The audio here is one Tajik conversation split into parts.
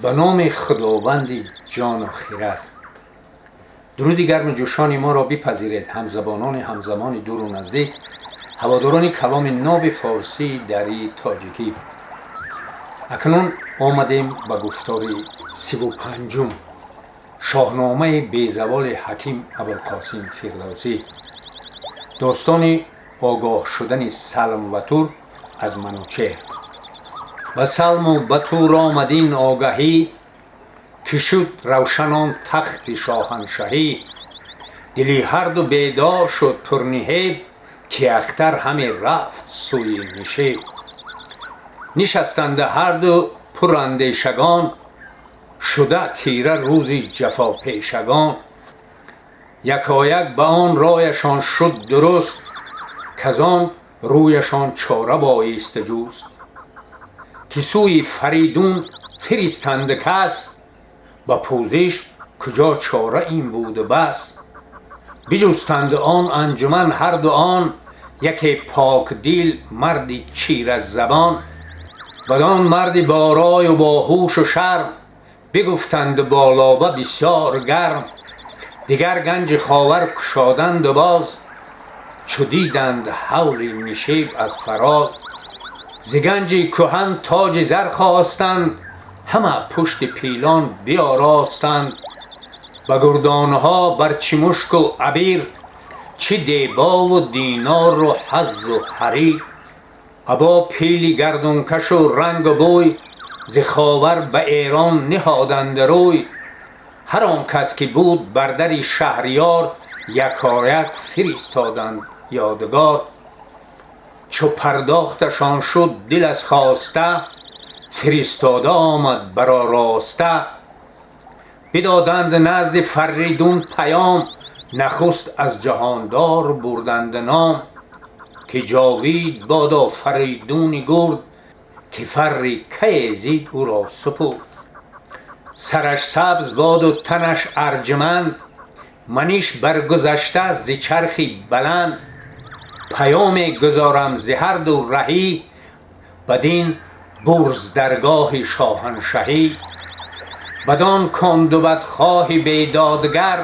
Ба номи Худованди ҷону хирад. Дуруди гарму ҷӯшони моро бипазиред, ҳамзабонони ҳамзамони дуру наздик, ҳаводорони каломи ноби форсии дарии тоҷикӣ. Акнун омадем ба гуфтори 35-ум, шоҳномаи безаволи ҳаким Абулқосим Фирдавсӣ, достони огоҳ шудани Салм ва Тур аз Манучеҳр. Ба Салму ба Тур омад ин огаҳӣ, ки шуд равшан он тахти шоҳаншаҳӣ. Дили ҳарду бедор шуд пурниҳеб, ки ахтар ҳаме рафт сӯи нишеб. Нишастанд ҳарду пурандешагон, шуда тира рӯзи ҷафопешагон. Якояк ба он рояшон шуд дуруст, каз он рӯяшон чора боиста ҷуст. Ки сӯи Фаридун фиристанд кас, ба пӯзиш куҷо чора ин буду бас. Биҷустанд он анҷуман ҳарду он, яке покдил марди чиразабон. Бадон марди борою бо ҳушу шарм, бигуфтанд бо лоба бисёр гарм. Дигар ганҷи Ховар кушоданду боз, чу диданд ҳавли нишеб аз фароз. Зи ганҷи кӯҳан тоҷи зар хостанд, ҳама пушти пилон биёростанд. Ба гурдонҳо бар чи мушку абир, чи дебову динору ҳаззу ҳарир. Або пили гардункашу рангу бӯй, зи Ховар ба Эрон ниҳоданд рӯй. Ҳар он кас ки буд бар дари шаҳриёр, якояк фиристоданд ёдгор. Чу пардохташон шуд дил аз хоста, фиристода омад баророста. Бидоданд назди Фаридун паём, нахуст аз ҷаҳондор бурданд ном. Ки ҷовид бодо Фаридуни гурд, ки фарри кае зид ӯро супурд. Сараш сабз боду танаш арҷуманд, маниш баргузашта зи чархи баланд. Паёме гузорам зи ҳарду раҳӣ, бадин бурз даргоҳи шоҳаншаҳӣ. Бадон конду бадхоҳи бедодгар,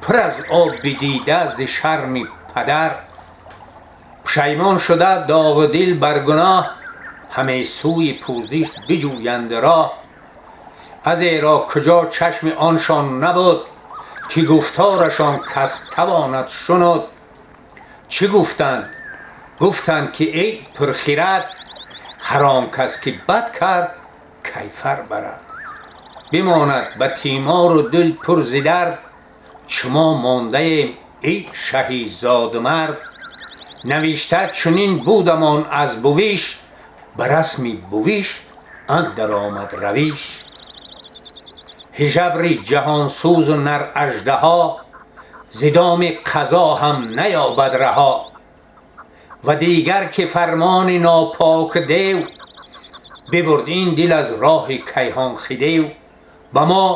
пур аз оби дида зи шарми падар. Пушаймон шуда доғу дил бар гуноҳ, ҳаме сӯи пӯзиш биҷӯянд роҳ. Аз эро куҷо чашми оншон набуд, ки гуфторашон кас тавонад шунуд. Чӣ гуфтанд? Гуфтанд ки эй пурхирад, ҳар он кас ки бад кард кайфар барад. Бимонад ба тимору дил пур зи дард, чу мо мондаем эй шаҳи зодумард. Навишта чунин будамон аз бувиш, ба расми бувиш андар омад равиш. Ҳижабри ҷаҳонсӯзу нар аждаҳо, зи доми қазо ҳам наёбад раҳо. Ва дигар ки фармони нопок дев, бибурд ин дил аз роҳи кайҳон хидев. Ба мо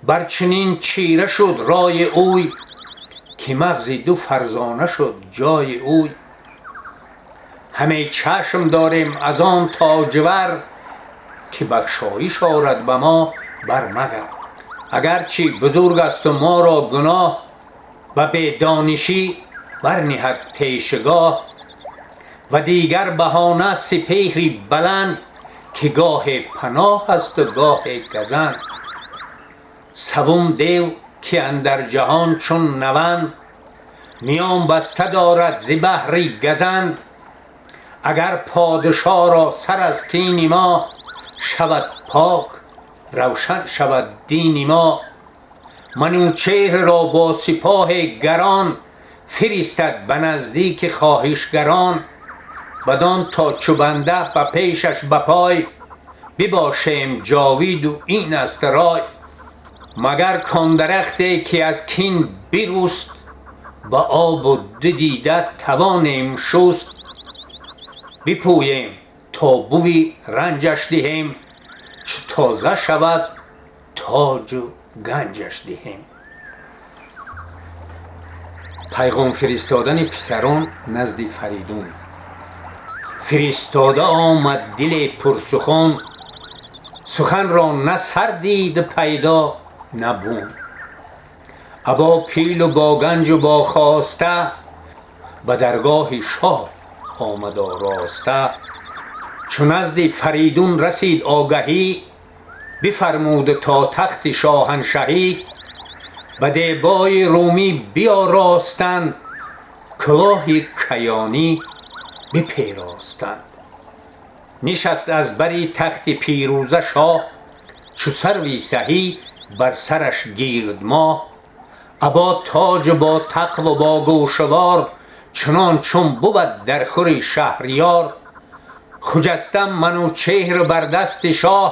бар чунин чира шуд рои ӯй, ки мағзи ду фарзона шуд ҷои ӯй. Ҳаме чашм дорем аз он тоҷвар, ки бахшоиш орад ба мо бар магар. Агарчи бузург асту моро гуноҳ, ба бедонишӣ барниҳад пешгоҳ. Ва дигар баҳона сипеҳри баланд, ки гоҳе паноҳ асту гоҳе газанд. Савум дев ки андар ҷаҳон чун наванд, миён баста дорад зи баҳри газанд. Агар подшоҳро сар аз кини мо шавад пок, равшан шавад дини мо. Манучеҳрро бо сипоҳи гарон, фиристад ба наздики хоҳишгарон. Бадон то чу банда ба пешаш ба пой, бибошем ҷовиду ин аст рой. Магар кон дарахте ки аз кин бируст, ба обу ду дида тавонем шуст. Бипӯем то бувӣ ранҷаш диҳем, чу тоза шавад тоҷу ганҷаш диҳем. Пайғом фиристодани писарон назди Фаридун. Фиристода омад диле пурсухон, Сухан ро на сар дид пайдо, на бум. Або пил у бо ганҷу бо хоста ба даргоҳи шоҳ омад ороста. Чу назди Фаридун расид огаҳӣ, бифармуд то тахти шоҳаншаҳӣ ба дебои румӣ биоростанд, кулоҳи каёнӣ биперостанд. Нишаст аз бари тахти пирӯза шоҳ, чу сарви саҳӣ бар сараш гирд моҳ. Або тоҷу бо тақву бо гӯшвор, чунон чун бувад дар хури шаҳриёр. Хуҷаста Манучеҳр бар дасти шоҳ,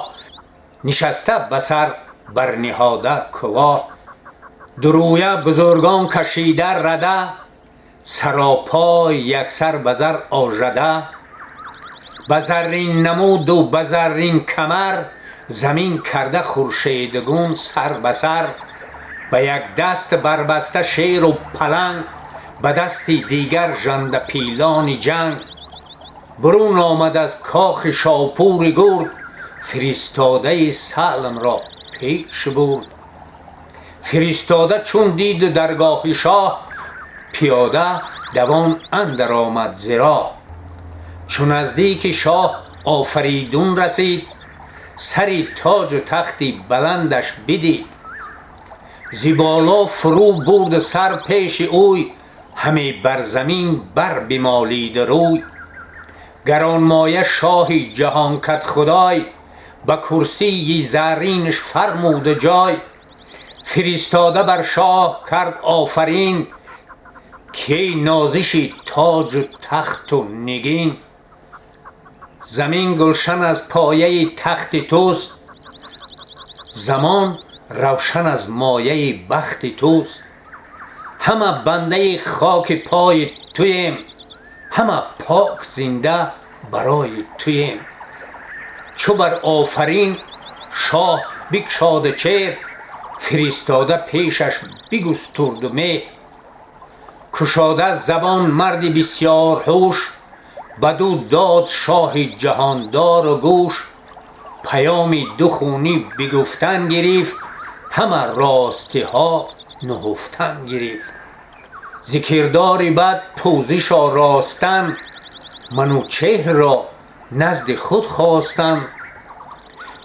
нишаста ба сар барниҳода кулоҳ. Дурӯя бузургон кашида рада, саропой яксар ба зар ожада. Ба заррин намуду ба заррин камар, замин карда хуршедгун сар ба сар. Ба як даст барбаста шеру паланг, ба дасти дигар жандапилони ҷанг. Бурун омад аз кохи Шопури гурд, фиристодаи Салмро пеш бурд. Фиристода чун дид даргоҳи шоҳ, пиёда давон андар омад зи роҳ. Чу наздики шоҳ Офаридун расид, сари тоҷу тахти баландаш бидид. Зи боло фурӯ бурд сар пеши ӯй, ҳаме бар замин бар бимолид рӯй. Гаронмоя шоҳи ҷаҳонкад худой, ба курсии зарринаш фармуд ҷой. Фиристода бар шоҳ кард офарин, ки эй нозиши тоҷу тахту нигин. Замин гулшан аз пояи тахти туст, замон равшан аз мояи бахти туст. Ҳама бандаи хоки пои туем, ҳама пок зинда барои туем. Чу бар офарин шоҳ бикшода чеҳр, фиристода пешаш бигустурду меҳр. Кушода забон марди бисёр ҳуш, бадӯ дод шоҳи ҷаҳондору гӯш. Паёми ду хунӣ бигуфтан гирифт, ҳама ростиҳо нуҳуфтан гирифт. Зи кирдори бад пӯзиш оростан, Манучеҳрро назди худ хостан.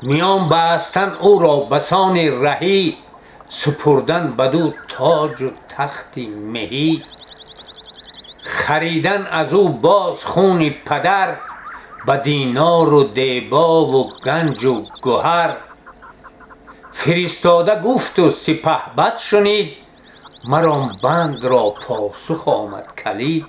Миён бастан ӯро басони раҳӣ, супурдан бадӯ тоҷу тахти меҳӣ. Харидан аз ӯ боз хуни падар, ба динору дебову ганҷу гуҳар. Фиристода гуфту сипаҳбад шунид, мар он банд ро посух омад калид.